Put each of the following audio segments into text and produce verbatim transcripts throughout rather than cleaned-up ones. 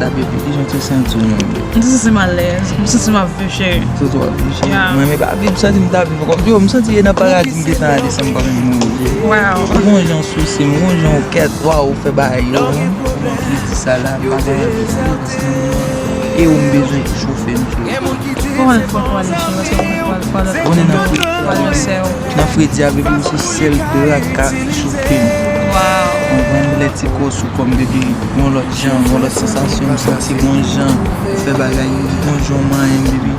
Baby, kijan w te santi w menm? M te santi m alèz, m santi m ap viv, cheri. Sou tou ap viv, cheri. Yeah. Mwen menm pa viv, m santi m ta viv ankò. Yo, m santi e nan paradi m gentan ale san m pa menm mouri. Wow. Ou gon jan w souse m, ou gon jan w kèt, waw, ou fè bagay yo, non? Kòman pou di sa la, m pa gen anvi di, paske e ou m bezwen pou chofe m, cheri. Kòman l fè pou ale, cheri? Paske mwen pral, pral, pral nan fredi a, baby, ou se sèl dra k ka souke m. Konprann? Lè ti kò w sou kò m, baby, yon lòt jan, yon lòt sansasyon, m santi gon jan, ou fè bagay, gon jan w manyen m, baby.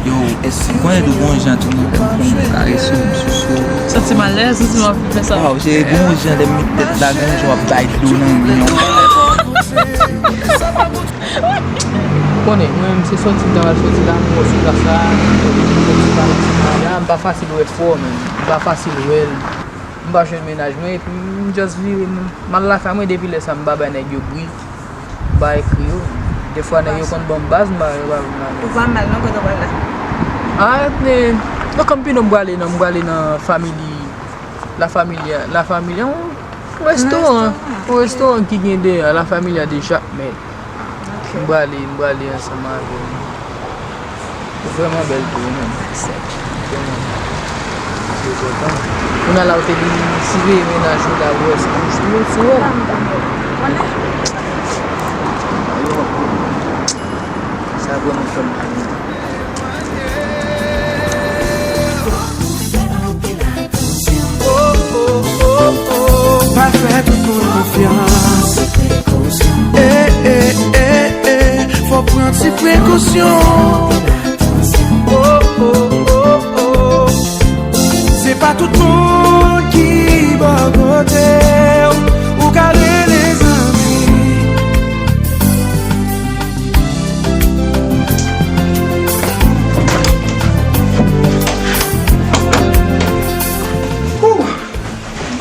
Yo, èske, konnen tou gon jan tou, m konn karese w, m souse w. Santi m alèz, santi m anvi fè sa. Waw, cheri, gon jan lè m met tèt la, gon jan w ap bay dlo nan men w. Ou konnen, mwen menm se sòti m ta pral sòti la, m wè sou plas la, m pa fasil wè fò, men m pa fasil wè l. M pa jwenn mennaj mwen, epi m just vire, m, m al lakay mwen, depi lè sa m pa bay nèg yo bri, m pa ekri yo. Defwa nèg yo konn ban m baz, m pa, m pa, m pa. Ou pa mal non, kote w pral la? Ah, e, nan kanpino m prale nan, m prale nan family, la family, la family, yon restoran, yon restoran ki gen de la family de Jacmel. M prale, m prale ansanm avè w. Ou vrèman bèl tou, wi, menm. Vrèman. Se kontan. Kounye a la, ou te vin siveye mennaj ou la, ou wè si bouch tou, si wè. Sa vrèman fè m mal. Pa fè tout moun konfyans. Eh, eh, eh, eh, fò pran ti prekosyon. Oh, oh, oh, oh. Se pa tout moun ki bò kote w, ou ka rele zanmi.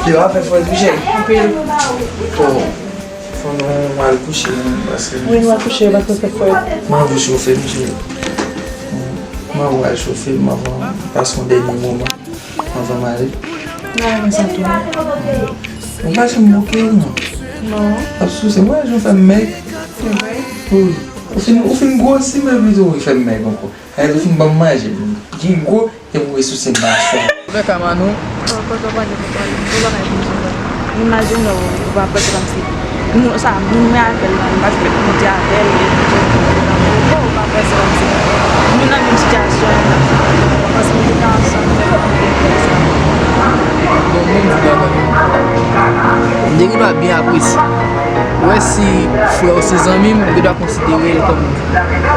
Dewa fè frèt wi cheri. Anpil. Fò, fò nou al kouche non, paske. Wi, nou al kouche paske fè frèt. M anvi chofe m cheri. M anvi al chofe m anvan, pase yon dènye moman anvan m ale. M renmen sa tou. Ou pa janm bouke non. Non. Ap souse mwen, jan w fè m mèg. Se vre? Wi. Ou fin, ou fin gwosi m epi tou ou fè m mèg ankò. Sa vle di ou fin ban m manje. Gen gwo, epi ou resouse m pa chwa. Ouvè kama nou. Oh, kote w prale, kote w prale. Ou pa bay pwoblèm. Imajine w, ou pa prese kòmsi. Moun sa, moun mwen avè l la, m pa t fèk monte avè l, epi tou, ou pa prese kòmsi. Nou nan menm sitiyasyon, paske nou te ka ansanm, nou te ka ansanm. Bon, mwen di bagay. M te gen dwa byen apresye. Ou wè si frè w se zanmi m, m te dwa konsidere l kòm,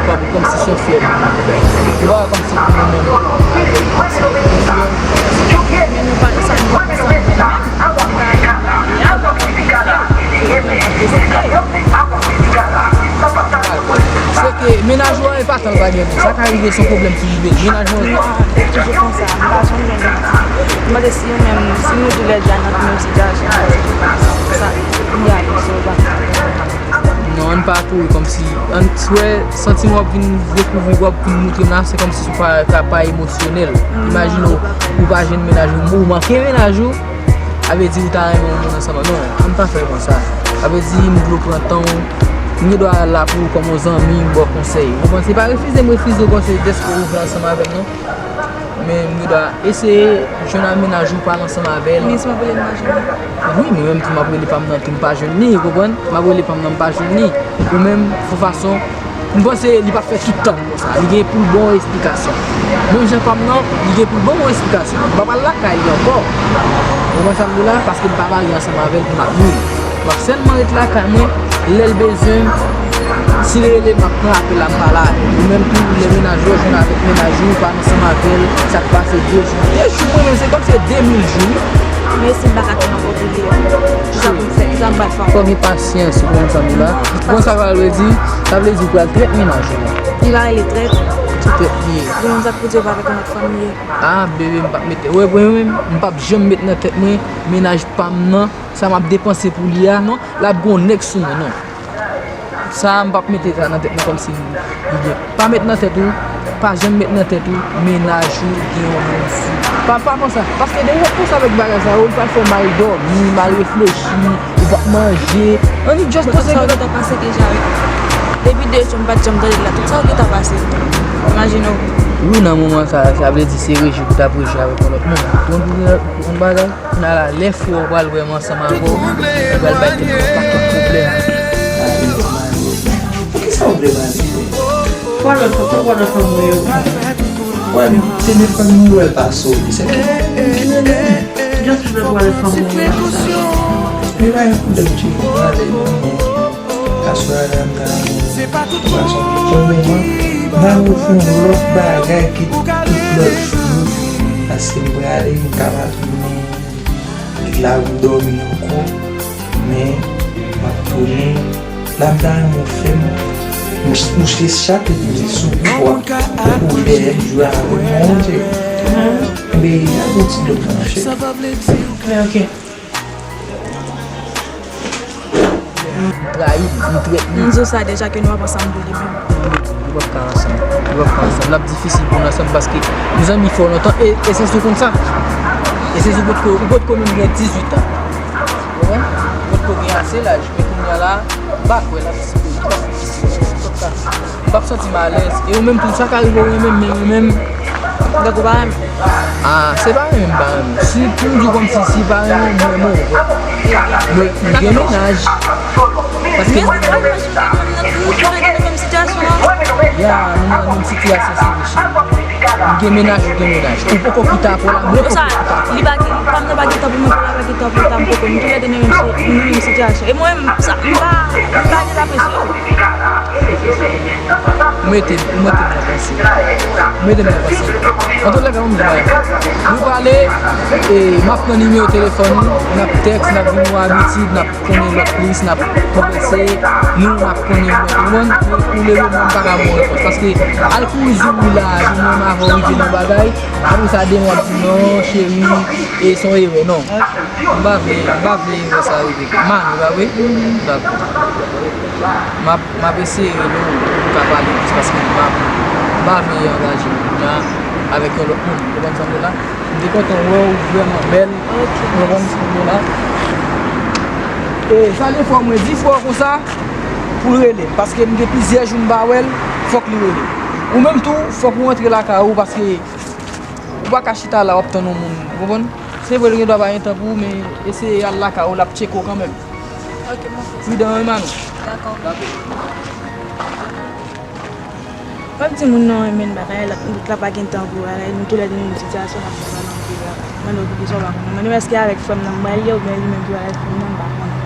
kòm, kòmsi se yon frè m. Ou pa wè kòmsi pou mwen menm. Men nou pa, sa nou pa ansanm. Se ke mennaj ou an e pa tan l pa gen pou sa ka rive se yon pwoblèm ki rive l. Mennaj ou an. Non, toujou konsa. M pa janm gen. M panse si yo menm, si nou toulède a nan menm sitiyasyon, sa, li ale, so, pa. Non, ann pa kouri kòmsi, ann, si w wè santiman w ap vin dekouvri, w ap vin moutre m la, se kòmsi w pa, pa, pa emosyonèl. Imajine w, ou pa jwenn mennaj ou, ou manke mennaj ou, sa vle di ou ta renmen yon moun ansanm. Non, ann pa fè konsa. Sa vle di m vle w pran tan w, m gen dwa la pou ou kòm yon zanmi, m ba w konsèy. Ou konprann? Se pa refize m refize w kòmsi dèske ou vle ansanm avè m, non. Men m gen dwa eseye jwenn ak mennaj ou, pale ansanm avè l. Men si m ap rele l, m pa jwenn li? Wi, mwen menm tou m ap rele pa m nan tou, m pa jwenn li, ou konprann? M ap rele pa m nan, m pa jwenn li. Ou menm, fò fason, m panse li p ap fè tout tan l konsa. Li gen pou l ba w esplikasyon. Menm jan pa m nan, li gen pou l ba w esplikasyon. M pa pral lakay li ankò. Ou konprann sa m di w la? Paske m pa marye ansanm avè l pou n ap mouri. M ap sèlman ret lakay mwen, lè l bezwen m, si l rele m, m ap pran apèl la, m pale avè l. Ou menm tou, lè mennaj ou jwenn avèk mennaj ou, ou pa ansanm avè l, sa k pase de jou. De jou, mwen menm, se kòmsi se de mil jou, wi. Men si m pa ka tann ankò pou li, kisa pou m fè? Kisa m pral fè ankò? Fò gen pasyans, ou konprann sa m di la? Ou konn sa sa vle di? Sa vle di ou pral trèt mennaj ou la. Li pa rele trèt. Se trèt li ye. Ou konn sa k pou di ou pa avèk yon lòt fanm li ye? Ah, bebe, m p ap mete. Wè, mwen menm, m p ap janm met nan tèt mwen, mennaj pa m nan, sa m ap depanse pou li a, non, l ap gon nèg sou mwen, non. Sa a, m p ap mete sa nan tèt mwen kòmsi li gen. Pa met nan tèt ou, pa janm met nan tèt ou, mennaj ou gen yon moun sou. Pa, pa konsa. Paske depi w ap panse avèk bagay sa yo, li pral fè w mal dòmi, mal reflechi, ou p ap manje. Annik just poze. Sa w gentan panse deja, wi. Depi de jou m pa t janm tande l la, tout sa w gentan pase. Imajine w. Wi, nan moman sa, sa vle di se rejwi pou t ap rejwi avèk yon lòt moun. Ou konprann bagay? Kounye a la, lè fre w pral vrèman ansanm avè w, ou pral bay tèt ou yon pakèt pwoblèm. Poukisa w vle pale? Kwa lòt, kwa lòt fanm mwen yo? Wè, telefòn mwen wè l pa sone. Se ki, ki rele m? Just vle kwa lòt fanm mwen yo. Li pa gen pwoblèm, tcheke, pale, men aswè a la m ta renmen nou fason pou moman, n al refè yon lòt bagay ki tout lòt jou, paske m prale, m ka pa tounen. Li la pou dòmi ankò, men m ap tounen. La m ta renmen w fè m mouche chat epi sou pwa pou dèyè m jwe avè m nan yon djè. Enben, y ap yon ti dòt nan chè. Ok, ok. Li trayi m, li trèt m. M di w sa deja ke nou ap ansanm pou li menm. Nou p ap ka ansanm. Nou p ap ka ansanm. L ap difisil pou nou ansanm paske nou zanmi fò lontan e, e se sou kont sa. E se sou kont ke ou potko menm gen dizuit an. Ou konprann? Ou potko gen ase laj. Men kounye a la, m pa kwè l ap difisil. Li p ap difisil. M p ap ka. M p ap santi m alèz. E ou menm tou, sa ka rive w renmen m, men mwen menm, m tankou pa renmen. Ah, se pa renmen m pa renmen w. Si pou m di w kòmsi, si pa renmen w, m renmen w. Men m gen mennaj. Paske m gen mennaj, nou nan menm sitiyasyon an. Ya, nou nan menm sitiyasyon, se vre, cheri. M gen mennaj, ou gen mennaj. Ou poko kite apre la, mwen poko kite apre. Li pa gen, fanm nan pa gen tan pou mwen, pou la pa gen tan pou li, m poko. Nou toulède nan menm si-, nan menm sitiyasyon. E mwen menm, sa, m pa, m pa gen la presyon. Ou mete, ou mete m nan panse. Ou mete m nan panse. Antoulèka, yon bagay. Nou pale, e, m ap pran nimewo telefòn ou, n ap tèks, n ap vin yon abitid, n ap konnen lòt plis, n ap konvèse, nou, n ap konnen lòt. Ou konprann? Ou leve mwen, m pa ka ba w repons. Paske al kouri sou ou la, di mwen m avè w rive nan bagay, apre sa, de mwa, ap di non, cheri, e se yon erè, non. M pa vle, m pa vle erè sa rive. M ale, pa vre? Dakò. M ap, m ap eseye rele w pou m ka pale plis paske m pa, m pa vle angaje m kounye a avèk yon lòt moun. Ou konprann sa m di w la? M te kontan wè w, ou vrèman bèl. Ok, ou konprann sa m di w la? E sa defwa mwen di frè w konsa pou l rele m paske m gen plizyè jou m pa wè l, fòk li rele m. Ou menm tou, fòk ou rantre lakay ou paske ou pa ka chita la w ap tann yon moun, ou konprann? Se vre, l gen dwa pa gen tan pou ou, men eseye al lakay ou, l ap tcheke w kanmenm. Ok, m ap fè sa. Pridan, wi, Manou. Dakò. Dakò. Fò m di moun nan renmen l bagay, l ap, l ap pa gen tan pou bagay, nou toulède nan menm sitiyasyon, n ap viv nan menm peyi a. Mande w poukisa w pa konnen. Mande m èske avèk frè m nan m pral ye oubyen li menm ki pral avèk frè m nan, m pa konnen.